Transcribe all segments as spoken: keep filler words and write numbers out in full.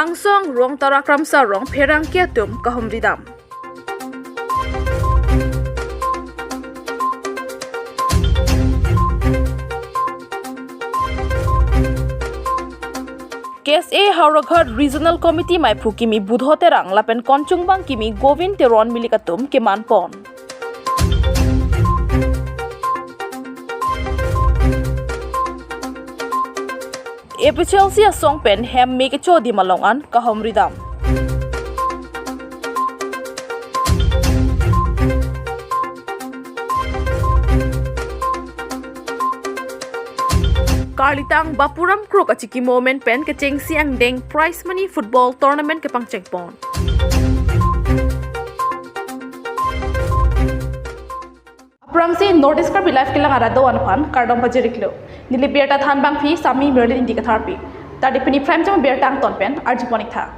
Angsong Rong Tarak Ramsa Rong pherangke atum kahumridam. K S A Howraghat Regional Committee maiphu kimi Budho Terang lapen konchungbang kimi Govind Teron milik atum kemanpon. A P H L C asong pen hem me kecho adim along an kahumridam. Karlitang Bapuram Kruk achikimo amen pen kechengsi angdeng prize money football tournament kepangchengpon. Aphrangsi North East Karbi Live kelang arat do-an aphan kardom pajir-iklo. Neli birta thanbangpi Sami Merlin Ingti Katharpi. Tadi pini Prime Time birta angton pen arjupon-iktha.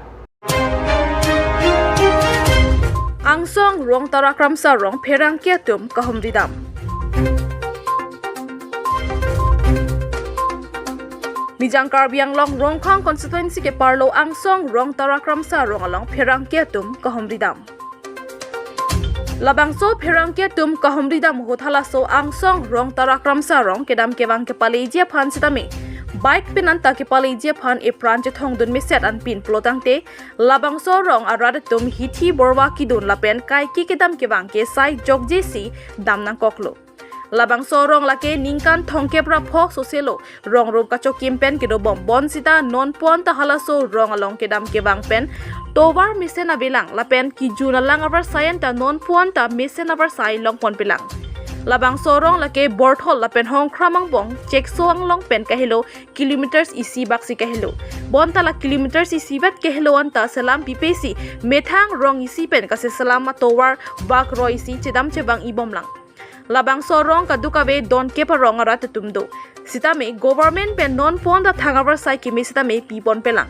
Angsong Rong Tarak Ramsa Rong pherangke atum kahumridam. Nijang Karbi Anglong Rongkhang constituency keparlo Angsong Rong Tarak Ramsa Rong along pherangke atum kahumridam. Labangso pherangke atum kahumridam ahut halaso Angsong Rong Tarak Ramsa Rong kedam kevang kepaleji aphan sitame bike pen anta kepaleji aphan epran chethongdun meset anpin pulotangte labangso rong arat atum hithi borwa kidun lapen kaike kedam kevang ke sai jokjesi dam nangkoklo. Labangso rong lake ningkan thomkep ra pho soselo rong rum kachokim pen kedobom bonsita nonpu anta halaso rong along kedam kevang pen tovar mesen avelang lapen kejun alang avarsai anta nonpu anta mesen avarsai longponpelang. Labangso rong lake Borthol lapen Hongkhrang angbong Chekso anglong pen kahelo kilometers isi baksi kahelo. Bonta la kilometers isi bat kahelo anta selam pipesi methang rong isi pen kaseselam atovar bak roi isi chedam chevang-ibomlang. Labangso rong kadokave donkep arong arat atum do. Sitame government pen nonpu anta thang avarsai keme sitame piponpelang.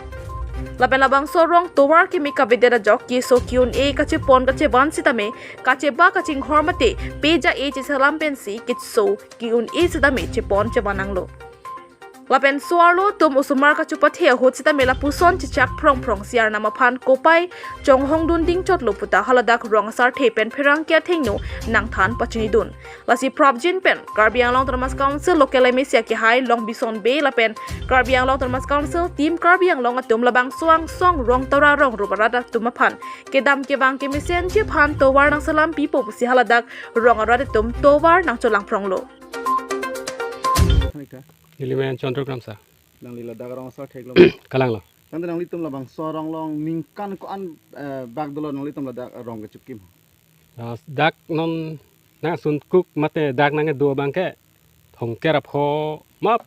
Lapen labangso rong tovar keme kavedet ajok keso ke-un-e kachepon kacheban sitame kacheba kachinghor mate peja-e cheselam pensi keso ke-un-e sitame chepon cheban nanglo. Lapen so-arlo atum osomar kachepathe ahut sitame lapuson chechak phrongphrong si Arnam aphan kopai chonghongdun dingchotlo puta haladak rong asarthe pen pherangke athengno nangthan pachinidun. Lasi prapjin pen Karbi Anglong Autonomous Council Local M A C akehai Longbison Bey lapen Karbi Anglong Autonomous Council Team Karbi Anglong atum labangso Angsong Rong Tarak Rong rup arat atum aphan kedam kevang kemesenji aphan tovar nangselam pipo pusi haladak rong arat atum tovar nangcholangphronglo. Neli men Chandra Kramsa. Nangli ladak rong asar theklong. Kalanglo. Tangte nanglitum labangso rong along ningkan ko-an, eh, bak dolo nanglitum ladak rong kechokim? Ah, dak non nangsunkuk mate dak nangkedo abangke thomkep ra pho map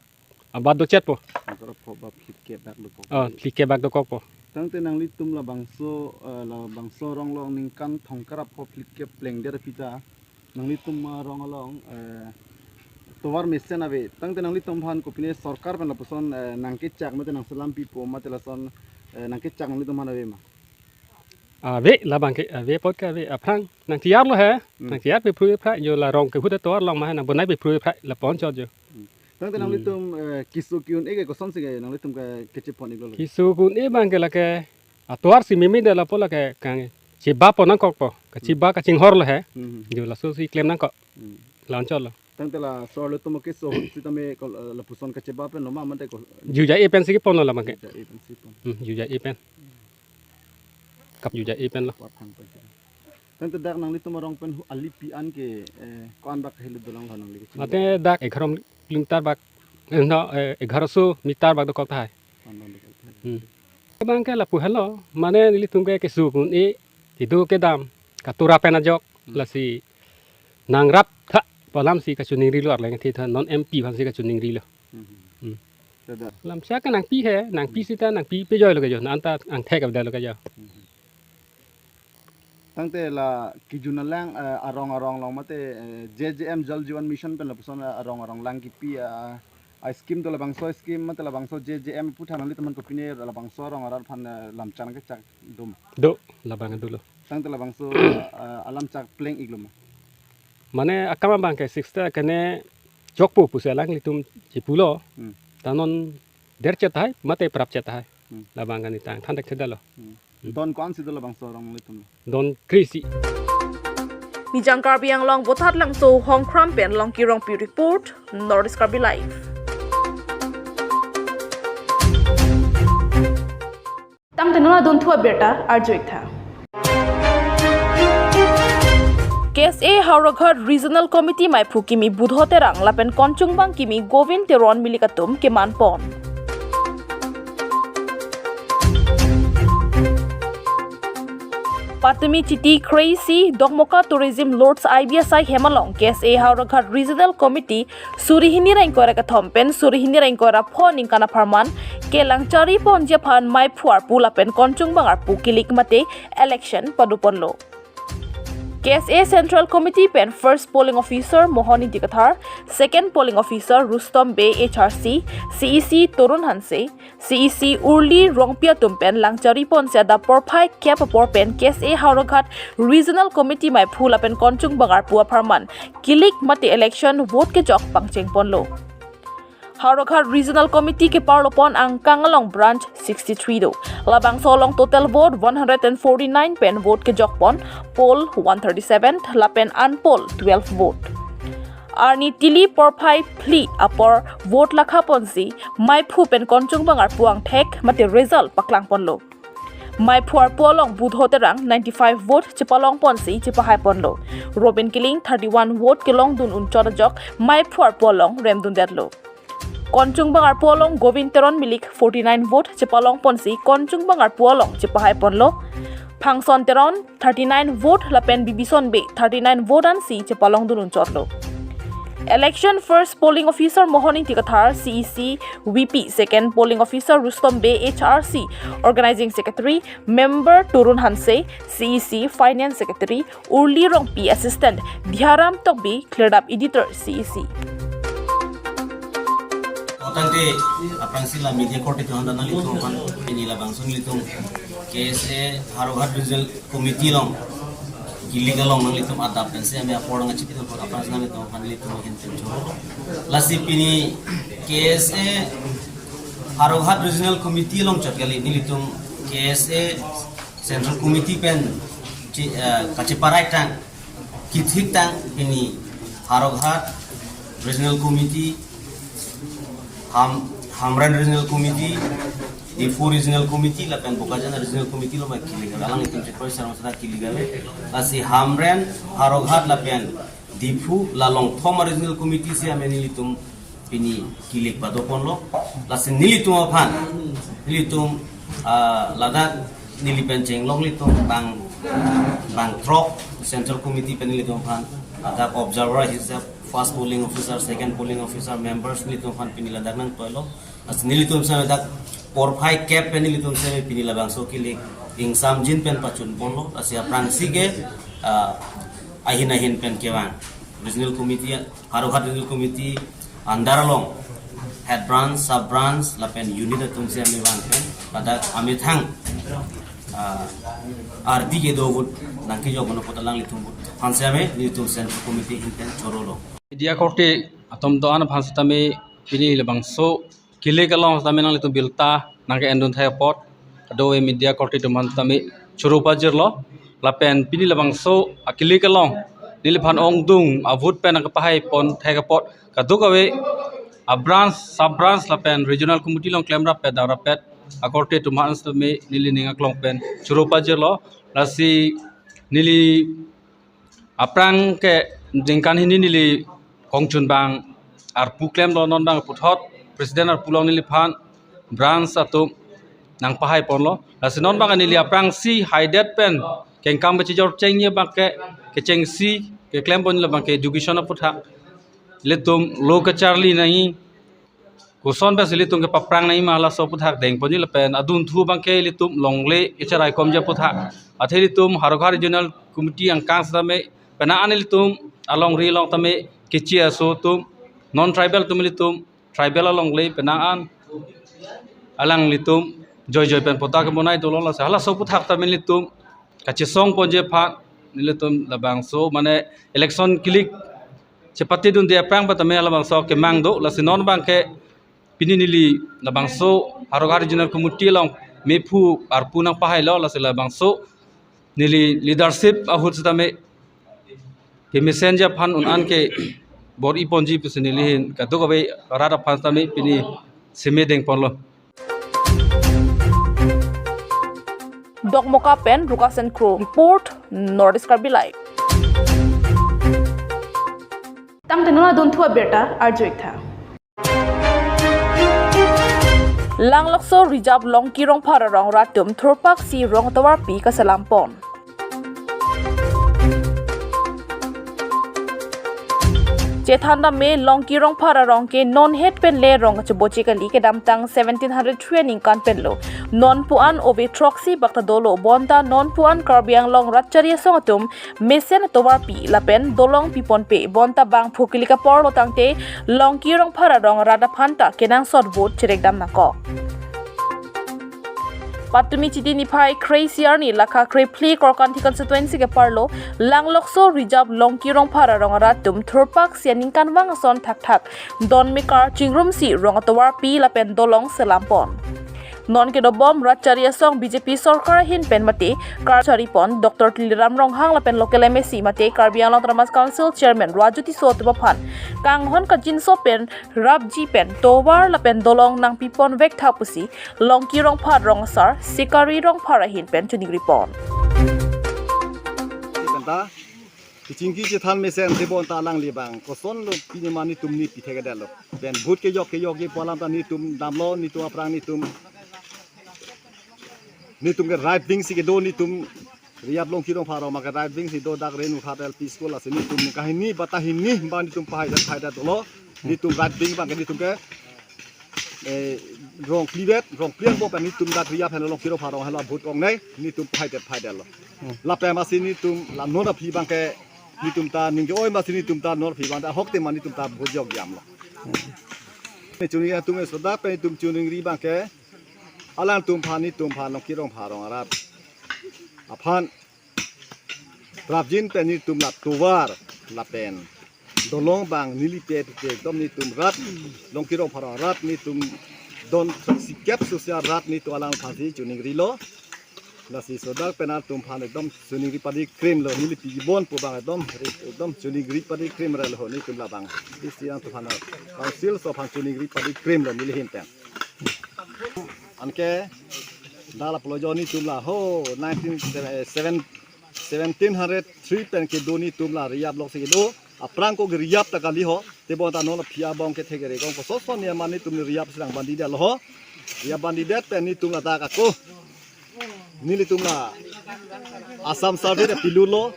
abat dochetpo. Thomkep ra pho ba phlikep bak dokok. Oh, phlikep bak dokokpo. Tangte nanglitum labangso, eh, labangso rong along ningkan thomkep ra pho phlikep plengdet aphi ta nanglitum arong along, eh, tovar mesen ave. Tangte nanglitum aphan kopine sorkar pen lapuson, eh, nangkechak mate nangselam pipo mate lason, eh, nangkechak nanglitum aphan ave ma? Ave, labangke ave apot ke ave aphrang nangtiyarlo he. Hmm. Nangtiyar pe phrui phra jo la rong kehut tovar along ma he nangbonai pe phrui phra lapon chot jo. Hmm. Tangte Hmm. nanglitum, eh, keso ke-un-e ke kosonsi ke nanglitum ke kechepon-iklo? Keso ke-un-e abangke lake atovar si meme det lapu lake kachebapon nangkokpo, kacheba kachinghorlo he. Hmm. Jo laso si klem nangkok. Hmm. La-an chotlo. Tangte la so-arlo atum keso ahut sitame ko, eh, lapuson kacheba pen lo ma mate ko? Ju ja-e pensi keponlo labangke. Ju ja-e pensi pon. Hmm, ju ja-e pen. Kap ju ja-e penlo. Kap thang pen. Tangte dak nanglitum arong pen hu-, alipi an ke, eh, ko-an bak helo dolang lo nangli kechin? Mate dak egharo kilometer bak, eh, no, eh, egharo so meter bak dokok tahai. Ko-an bak dokok tahai. Hmm. Abangke lapu helo, mane nelitum ke keso ke-un-e, kedo kedam, katura pen ajok, Hmm. lasi nangrap tha, pu alam si kachiningrilo arleng thi tha, non M P aphan si kachiningrilo. Hmm. Hmm. Tada. Lamchak ke nangpi he, nangpi Hmm. sita, nangpi pejoilo ke jo, nanta angthek abdalo ke jo. Hmm. Tangte la kejun alang, eh, arong arong along mate, eh, J J M Jal Jeevan Mission pen lapuson, eh, arong arong lang kipi, eh, a scheme do labangso scheme mate labangso J J M pu than nanglitum aphan kopine labangso arong arat aphan, eh, lamchak kechak do ma? Do, labang dolo. Tangte labangso, eh, alamchak pleng-iklo ma? Mane akam abangke sixta kene jokpo pusi alanglitum chipulo. Hmm. Ta non derchet tahai, mate prapchet tahai. Hmm. Labang kanitang than thekthedetlo. Hmm. Don ko-ansi do labangso arong nanglitum? Don kre-isi. Nijang Karbi Anglong Vothatlangso Hongkram pen Longki Rongpi report, North East Karbi Live. Tangte non adunthu abirta arju-ik tha. K S A Howraghat Regional Committee maiphu kimi Budho Terang lapen konchungbang kimi Govind Teron milik atum kemanpon. Patumi Chiti kre-isi Dokmoka Tourism Lords I B S I hem along K S A Howraghat Regional Committee suri hini ra ingkoi ra kethom pen suri hini ra ingkoi ra pho ningkan apharman kelang chariponji aphan maiphu arpu lapen konchungbang arpu kilik mate election padoponlo. K S A Central Committee pen First Polling Officer Mohoni Dikathar, Second Polling Officer Rustom Bey H R C, C E C Torun Hanse, C E C Urli Rongpi atum pen lang chariponsi adap porphai kep apor pen K S A Howraghat Regional Committee maiphu lapen konchungbang arpu apharman kilik mate election vote kejok pangchengponlo. Howraghat Regional Committee keparlopon angkang along branch sixty-three do. Labangso along total vote one hundred and forty-nine pen vote kejokpon, poll one thirty-seven lapen unpoll twelve vote. Arni tili porphai phli apor vote lakhaponsi maiphu pen konchungbang arpu angthek mate result paklangponlo. Maiphu arpu along Budho Terang ninety-five vote chepalongponsi chepahaiponlo. Robin Killing thirty-one vote kelongdun unchot ajok maiphu arpu along remdundetlo. Konchungbang arpu along Govind Teron milik forty-nine vote chepalongponsi konchungbang arpu along chepahaiponlo. Phangson Teron thirty-nine vote lapen Bibison Bey thirty-nine vote ansi chepalongdun unchotlo. Election First Polling Officer Mohoni Dikathar, C E C V P, Second Polling Officer Rustom Bey H R C, Organizing Secretary, Member Torun Hanse, C E C, Finance Secretary, Urli Rongpi, Assistant, Dhyaram Tokbi, Cleared Up Editor, C E C. Tangte aphrangsi la media korte atum aphan nanglitum aphan pini labangso nelitum K S A Howraghat Regional Committee along kilik along nanglitum adap pensi ame apor nangchipidun apor aphrangsi nanglitum aphan nelitum ahin pen choro. Lasi pini K S A Howraghat Regional Committee along chot kali, nelitum K S A Central Committee pen chi-, eh, kacheparai tang, kithik tang pini Howraghat Regional Committee, Ham-, Hamren Regional Committee, Diphu Regional Committee lapen Bokajan Regional Committee along kilik, alanglitum chekroi sarong seta kilik ave. Lasi Hamren, Howraghat lapen Diphu la along thom a-Regional Committee si ame nelitum pini kilik padoponlo. Lasi nelitum aphan, nelitum, ah, ladak neli pen chenglok nelitum bang, bang throk Central Committee pen nelitum aphan ladak observer hisap, First Polling Officer, Second Polling Officer, members nelitum aphan pini ladak nangtoilo. Lasi nelitum same dak porphai kep pen nelitum same pini labangso kilik ingsamjin pen pachunponlo. Lasi aphrangsi ke, ah, ahin ahin pen kevang Regional Committee, Howraghat Regional Committee under along head branch, sub branch lapen unit atum si ame vang pen ladak amethang, ah, ardi kedo ahut nangkejok mano apot alanglitum ahut aphansi ame nelitum Central Committee ahin pen chorolo. Media korte atum do-an aphan setame pini labangso kilik along setame nanglitum birta nangke-endun thai apot, kadokave media korte atum aphan setame choro pajirlo. Lapen pini labangso akilik along neliphan ongdung a-vote pen nangkepahaipon thai apot, kadokave a-branch, sub branch lapen Regional Committee along klemrap pen damrap pen akorte atum aphan setame neli ning aklong pen choro pajirlo. Lasi neli aphrang ke ningkan hini neli kongchunbang arpu klemlo, non bang puthot President arpu along neliphan branch atum nangpahaiponlo. Lasi non bang neli aphrangsi haidet pen kengkam kachejorchengji abang ke, kechengsi keklemponlo abang ke education aputhak. Ilitum lo kacharli nangji, koson pensi ilitum kepaphrang nangji ma halaso aputhak dengponji lapen adunthu abang ke ilitum longle kecharaikomji aputhak. Athe ilitum Howraghat Regional Committee angkang setame penang an ilitum alongri along tame keche aso atum, non tribal atum ilitum tribal alongle penang an alanglitum joijoi pen patta kebonai dolo. Lasi halaso aputhak tame ilitum kachesongponji aphan nelitum labangso mane election kilik chepatedunde aphrang patame halabangso kemang do. Lasi non bang ke Pini neli labangso Howraghat Regional Committee along mephu arpu nangpahailo, lasi labangso neli leadership ahut sitame kemesen ji aphan un-an ke bor-iponji pusi neli ahin kadokave arat aphan sitame pini semedeng ponlo. Dokmoka pen Rukasen Kro report, North East Karbi Live. Tangte non adunthu abirta arju-ik tha. Langlokso Reserve Longki Rongphar arong rat atum thurpaksi rong atovarpi kaselam pon. Chethan dam me, Longki Rongphar arong ke non het pen le rong kacheboche kali, kedamtang seventeen hundred three aningkan pen lo. Non pu-an ove throksi bak ta dolo, bonta non pu-an Karbi Anglong rat chari asong atum mesen atovarpi lapen dolong piponpe, bonta bangphu kili kapor lo tangte Longki Rongphar arong rat aphan ta kenangsot vote cherekdam nangkok. Patumi Chiti niphai kre-isi arni lakha krephli Korkanthi constituency ke-arlo Langlokso Reserve Longki Rongphar arong arat atum thurpaksi aningkanvang ason thakthak don mekar chingrumsi rong atovarpi lapen dolong selam pon. Non kedobom rat chari asong B J P sorkar ahin pen mate kar chari pon Doctor Tuliram Ronghang lapen local M A C mate Karbi Anglong Autonomous Council Chairman Raju Tisso atum aphan kanghon kangjinso pen rapji pen tovar lapen dolong nangpiponvek tha pusi Longki Rongphar arong asar Sikari Rongphar ahin pen choningri pon. Kachingki chethan mesen si bonta alangli bang kosonlo pini ma netum ne pithekdetlo. Pen vote kejok kejokji pu alam ta netum damlo, netum aphrang netum, netum ke right wing si kedo, netum Reserve Longki Rongphar arong ma ke right wing si do, dak Renu Khat L P School, lasi netum kahini bata hini bang netum pahaidet pahaidet lo. Netum right wing bang ke netum ke eh, rong phlivet, rong phli angbong pen netum dak Reserve henlo, Longki Rongphar arong henlo, vote ong nei, netum pahaidet phaidetlo. Hmm. Lapen masi netum la non aphi bang ke netum ta ningke-oi masi netum ta non aphi bang ta ahok te ma netum ta vote jokjamlo. Hmm. Ne choningri atum sodak pen netum choningri bang ke alangtum aphan, netum aphan Longki Rongphar arong arat aphan prapjin pen netum la tovar lapen dolong bang neli pe pe ekdom netum rat, Longki Rongphar arong rat netum don sikep sosial rat netum alang aphansi choningrilo. Lasi sodak pen atum aphan ekdom choningri padi krimlo, neli piji bon pu bang ekdom, ekdom choningri padi krim relo netum labang. Isi atum aphan, council aso aphan choningri padi krimlo neli ahin pen. Anke dak lapulo jo netum la ho nineteen seven, seventeen hundred three pen kedo netum la Reserve lok si kedo. Aphrang ko Reserve ta kali ho. Te bonta non aphi abong kethe kere kong koson son ne ma netum Reserve si nangbandidet lo ho. Reserve bandidet pen netum ladak ako, nelitum la Assam Survey ta pilulo.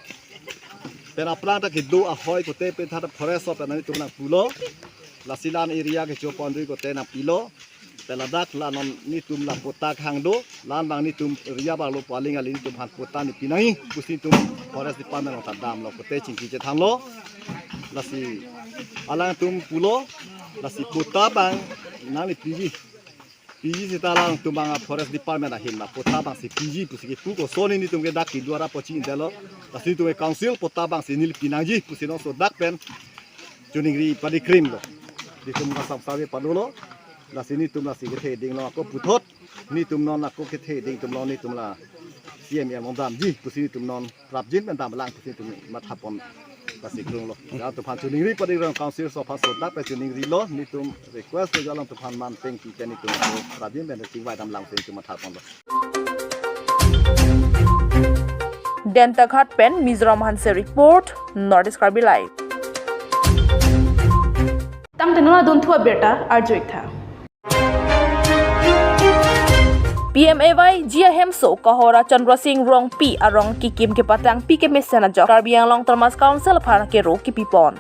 Pen aphrang ta kedo ahoi kote pen tha ta forest aso pen netum nangpulo. Lasi la-an area kecho pondri kote nangpilo. Pen ladak la non netum la patta kehang do, la-an bang netum Reserve arlo pu aling kali, netum aphan patta ne pinangji pusi netum forest department along ta damlo, kote chingki chethanlo. Lasi alangtum pulo, lasi patta bang nangne piji. Piji seta alangtum bang forest department ahin ma patta bangsi piji pusi kepu, koson netum ke dak kedo arap apotsi indetlo. Lasi netum ke council patta bangsi neli pinangji pusi non sodak pen choningri padi krimlo. Netum Assam Survey padolo. Lasi netum lasi kethe dinglo ako puthot. Netum non ako kethe ding atum along netum la C M along damji pusi netum non prapjin pen damlang pusi netum mathapon lasi krunglo. Alangtum aphan choningri padi krim, council aso aphan sodak pen choningrilo, netum request lo alangtum aphan man pengki pen netum ako prapjin pen chingvai damlang pusi netum mathaponlo. Dentaghat pen Mizoram Hanse report, North East Karbi Live. Tangte non adunthu abirta arju-ik tha. P M A Y G ahemso Kahora Chandra Singh Rongpi arong kikim kepatangpi kemesen ajok Karbi Anglong Autonomous Council aphan kero kipipon.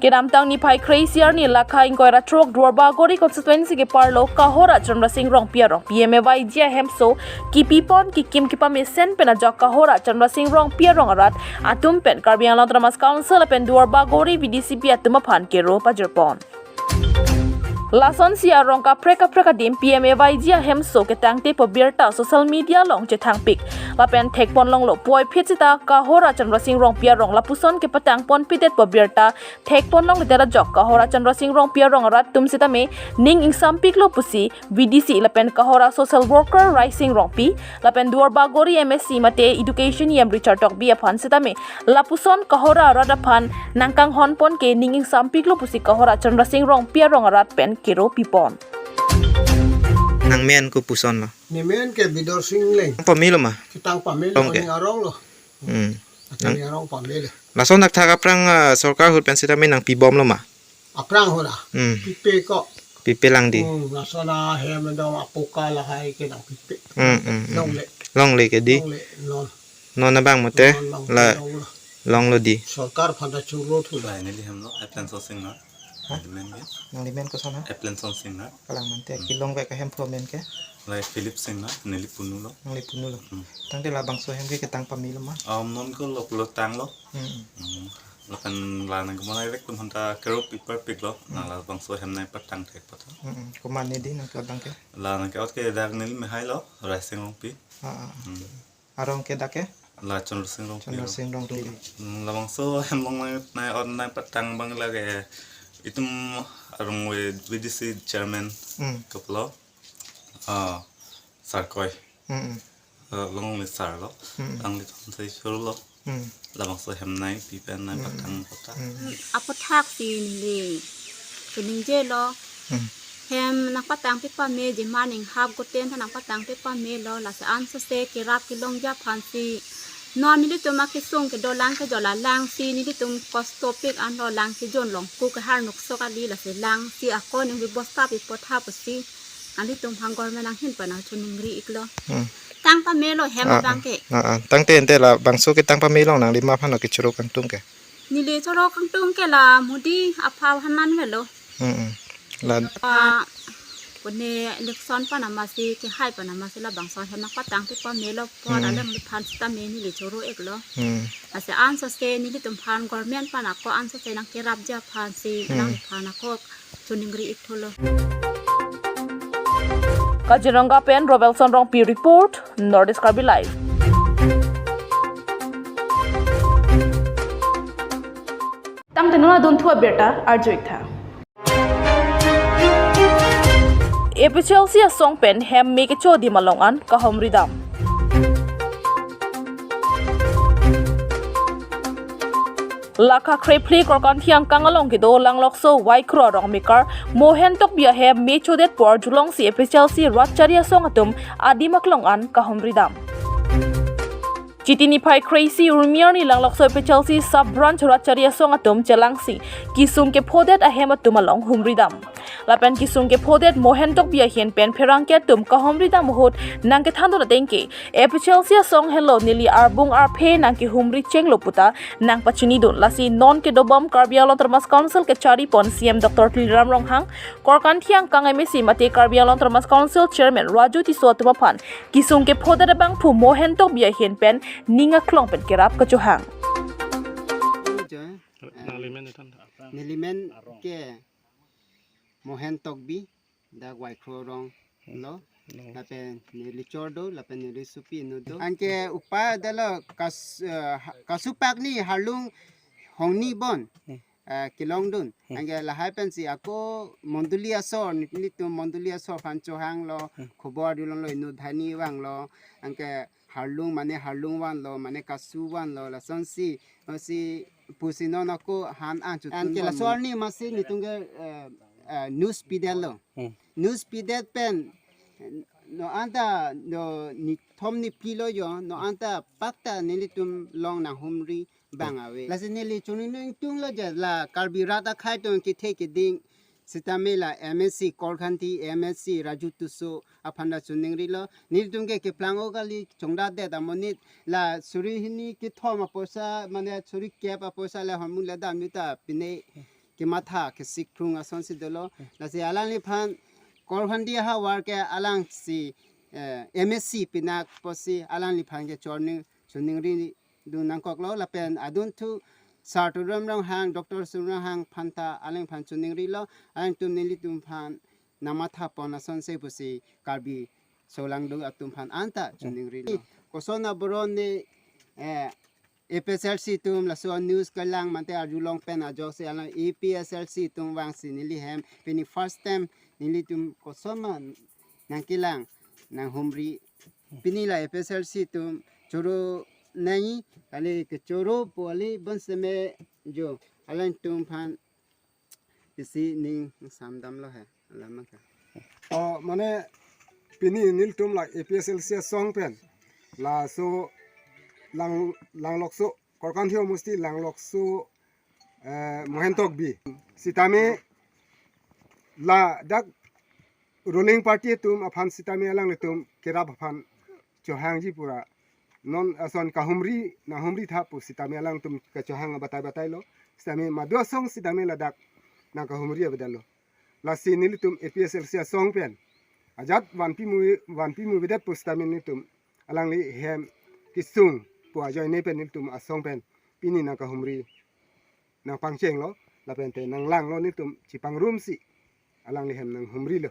Kedamtang niphai kre-isi arni lakha ingkoi ra throk Duarbagori constituency keparlo Kahora Chandra Singh Rongpi arong P M A Y G ahemso kipipon kikim kepamesen pen ajok Kahora Chandra Singh Rongpi arong arat atum pen Karbi Anglong Autonomous Council lapen Duarbagori V D C P atum aphan kero pajirpon. Lasonsi arong kaprek kaprek adim P M A Y G ahemso ketangte pabirta social media along chethangpik. Lapen thekponlonglo puvoiphit sita Kahora Chandra Singh Rongpi arong lapuson kepatangponpidet pabirta thekponlongledet ajok Kahora Chandra Singh Rongpi arong arat atum sitame ning ingsampiklo pusi V D C lapen Kahora social worker Raising Rongpi lapen Duarbagori M A C mate Education E M Richard Tokbi aphan sitame lapuson Kahora arat aphan nangkanghonpon ke ning ingsampiklo pusi Kahora Chandra Singh Rongpi arong arat pen kero pipon. Nangmen kopuson lo? Nemen ke Bidor Singh Engleng. Pamelo ma? Ketang pamelo, Tong ke? Aning arong lo. Hmm. Aning arong pamelo. Lason dak thak aphrang, ah, sorkar ahut pen sitame nangpibomlo ma? Aphrang hora. Hmm. Pipe ko. Pipe lang di. Hmm, lason ahem dong apoka lahai ke nangpipe. Hmm, hmm, hmm. Longle. Longle ke di. Longle, non. Non abang mate. Non abang la longle. Longlo di. Sorkar aphan ta choro thu. Lai neli hem lo, Eplen Sonsing na. Ha? Neli men ke. Nangli men koson ha? Eplen Sonsing na. Kalang mante, hmm, kelong vek ahemphu amen ke? Lai Philip Singh na, neli punu lo. Nangli punu lo. Hmm. Tangte labangso ahem ke ketang pamelo ma? Um, non ko lo pulo tanglo. Hmm. Hmm. Lapen la nangkemonai vek atum aphanta kero pipar piklo. Hmm. Na labangso ahem nangpatang thek patang. Hmm, hmm. Komat ne di nangke-ot abang ke? La nangke-ot ke dak neli mehai lo, Raising Rongpi. Ah, ah. Hmm. Arong ke dak ke? La Chandra Singh Rongpi. Chandra Singh Rongpi. Hmm, labangso ahem along nang, nang-ot nangpatang abang lake itum arong we V D C chairman, hmm, kaplo. Ah, Sarkoi. Hmm, hmm. Ah, along le sar lo. Hmm. Alanglitum sai choro lo. Hmm. Labangso ahem nangpipe nangpatang kota. Hmm. Aphuthak si neli chiningje lo. Hmm. Hem nangpatangpik pame, jima ninghap goten ta nangpatangpik pamelo, lasi ansose kerap kelongji aphansi. Non nelitum akesung kedo lang kejor la langsi nelitum kostopik anlo, lang kejon longku kehar nukso kali, lasi langsi ako ning bebosta pipotha pusi nanglitum aphan government anghin pen nangchiningri iklo. Hmm. Tang pamelo hem, ah, abang ke. Ah, ah. Tangte ante labangso ketang pamelo nangli ma aphan lo kechoro kangtung ke? Neli choro kangtung ke la Modi aphan hanan velo. Hmm, hmm. La, ah, pune election pen amatsi kehai pen amatsi labangso ahem nangpatangpik pamelo, po, hmm, alangliphan sitame neli choro iklo. Hmm. Lasi ansose nelitum aphan government pen ako ansose nangkerapji aphansi, hmm, alangliphan ako chiningri ik thulo. Kaziranga pen Robelson Rongpi report, North East Karbi Live. Tangte non adunthu abirta arju-ik tha. A P H L C asong pen hem me kecho adim along an kahumridam. Lakha krephli Korkanthi angkang along kedo Langlokso Waikro arong mekar Mohen Tokbi ahem me chodet apor arjulongsi A P H L C rat chari asong atum adim aklong an kahumridam. Chiti niphai kre-isi Urmi arni Langlokso A P H L C sub branch rat chari asong atum chelangsi kesung kephodet ahem atum along humridam. Lapen kesung kephodet Mohen Tokbi ahin pen pherangke atum kahumridam ahut nangkethandun ateng ke A P H L C asong henlo neli arbung arphe nangkehumri chenglo puta nangpachinidun. Lasi non kedobom Karbi Anglong Autonomous Council kecharipon C E M Doctor Tuliram Ronghang, Korkanthi angkang M A C mate Karbi Anglong Autonomous Council Chairman Raju Tisso atum aphan kesung kephodet abangphu Mohen Tokbi ahin pen ning aklong pen kerap kachohang. Nangli men ithan. Neli men ke Mohen Tokbi, dak Waikro arong lo. No. Lapen neli chor do, lapen neli sopi inut do. Anke upa dalo kas-, eh, ha-, kasupakni harlung hongni bon, hmm, eh, kelongdun. Hmm. Anke lahai pensi ako mondoli asor, ni-, nelitum mondoli asor aphan chohanglo, hmm, khobor dulonglo, inut dhani vanglo. Anke harlung mane harlung vanlo, mane kasu vanlo, lasonsi, osi pusi non ako han an chutun. Anke laso arni amatsi nelitum ke, eh, eh, news pidetlo. Hmm. News pidet pen, no anta no nithom niphli lo jo, no anta pakta nelitum along nanghumri abang ave. Lasi neli choningri ingtunglo je la Karbi rat akhei atum kethe keding sitame la M A C Korkanthi, M A C Raju Tisso aphan ta choningrilo. Nelitum ke keplang-o kali, chongdatdet amonit la suri hini kethom apoisa, mane suri kep apoisa le hormu le dam mita pine kematha kesik phrung asonsi dolo. Lasi alangliphan Korkanthi ahavar ke alangsi, eh, M A C pinak pusi alangliphan ke chorni choningridun nangkoklo. Lapen adunthu Sar Tuliram Ronghang, Doctor Tuliram Ronghang aphan ta alangphan choningrilo, alangtum nelitum aphan nangmatha pon asonsi pusi Karbi solangdo atum aphan anta choningrilo. Koson aboron ne, eh, A P S L C atum laso news kelang mate arjulong pen ajok si alang A P S L C atum vangsi neli hem pini first time nelitum koson ma nangkelang nanghumri. Pini la A P S L C atum choro nangji, kali kechoro pu kali bonseme jo alangtum aphan isi ning samdamlo he, alam ke. Oh, mane pini nelitum la A P S L C asong pen laso Lang, Langlokso, Korkanthi Musti Langlokso, eh, Mohen Tokbi. Sitame ladak ruling party atum aphan sitame alanglitum kerap aphan chohangji pura. Non ason kahumri, nanghumri tha pu sitame alangtum kachohang abatai batailo. Sitame madu asong sitame ladak nangkahumri avedetlo. Lasi nelitum A P S L C asong pen ajat vanpi mu, vanpi muvedet pu sitame nelitum alangli hem kesung pu ajoine pen nelitum asong pen pini nangkahumri nangpangchenglo, lapen te nanglanglo, nelitum chepangrumsi alangli hem nanghumrilo.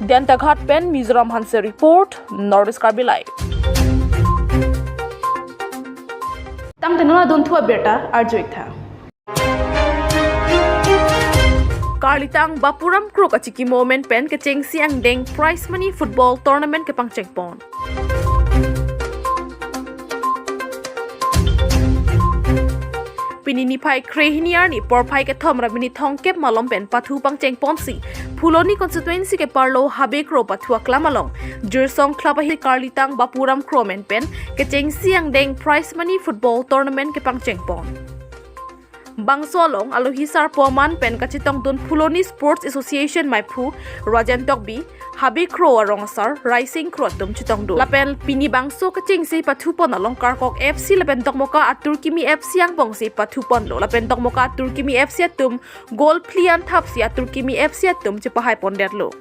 Dianta Ghat pen Mizoram Hanse report, North East Karbi Live. Tangte non adunthu abirta arju-ik tha. Karlitang Bapuram Kro kachikimo amen pen kechengsi angdeng prize money football tournament kepangcheng pon. Pini niphai kre-hini arni porphai kethom ra minit thomkep malom pen pathu pangcheng ponsi Phuloni constituency keparlo Habe Kro pathu aklam along Jirsong Club ahin Karlitang Bapuram Kro amen pen kechengsi angdeng prize money football tournament kepangcheng pon. Bangso along alohi sarpo aman pen kachetongdun Phuloni Sports Association maiphu Rajen Tokbi, Habe Kro arong asar Raising Kro atum chetongdun. Lapen pini bangso kechengsi pathu pon along Karkok F C lapen Dokmoka Atur Kimi F C angbongsi pathu ponlo. Lapen Dokmoka Atur Kimi F C atum goal phli an thapsi Atur Kimi F C atum chepahai pondetlo.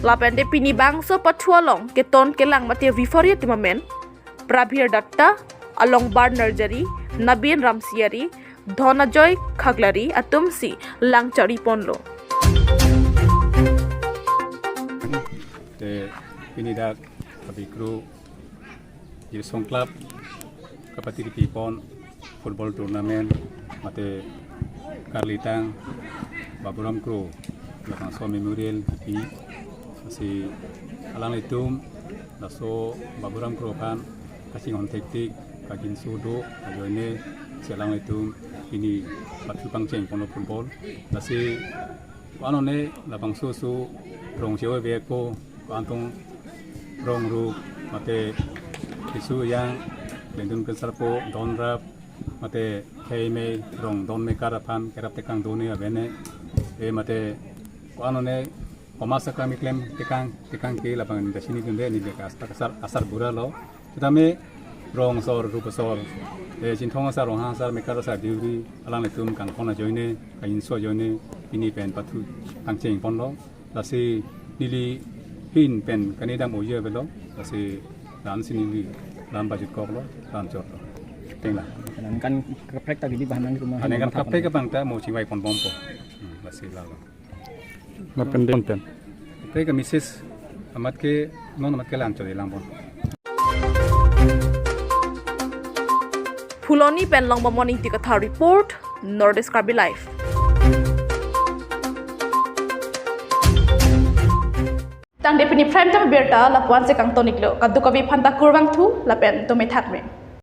Lapen te pini bangso pathu along keton kelang mate referee atum amen Prabhir Datta, Alongbar Narjari, Nabin Ramsiari, Dhanajoy Khaklari atumsi lang chari ponlo. Te pini dak Habe Kro Jirsong Club kapatiri pipon football tournament mate Karlitang Baburam Kro Labangso Memorial kipi, si alanglitum laso Baburam Kro aphan kachinghon thektik, kaginso do ajoine si alanglitum pini pathu pangcheng ponlo football. Lasi ko-an one labangso oso rong chewe beko, ko-an tong rong ru mate keso yang lendun kensarpo donrap mate khei mei rong don mekar aphan kerap tekang done avene. E mate ko-an one komat sakam keklem tekang tekang ke labang dasi neli dunde, neli ke asar asar asar bura lo. Sitame rong asor, rup asor, e Chinthong asar, Ronghang asar, mekar asar diuri alanglitum kangkhon ajoine, kaginso ajoine pini pen pathu pangcheng ponlo. Lasi neli phin pen kaningdam oye avelo. Lasi lam si neli lam pajutkoklo, lam chotlo. Tengla. Aningkan kaprek ta gidi bahan nang rumah. Aningkan kaprek abang ta mo chingvai ponbompo. Hmm, lasi lalo. Lapen de content. Kaprek ke message amat ke non amat ke lang chot lang pon. Phuloni pen Longbomon Ingti Kathar report, North East Karbi Live. Tangte pini prime time birta lapu-an si kangton-iklo, kadokave aphanta kurvangthu lapen tumi thakme.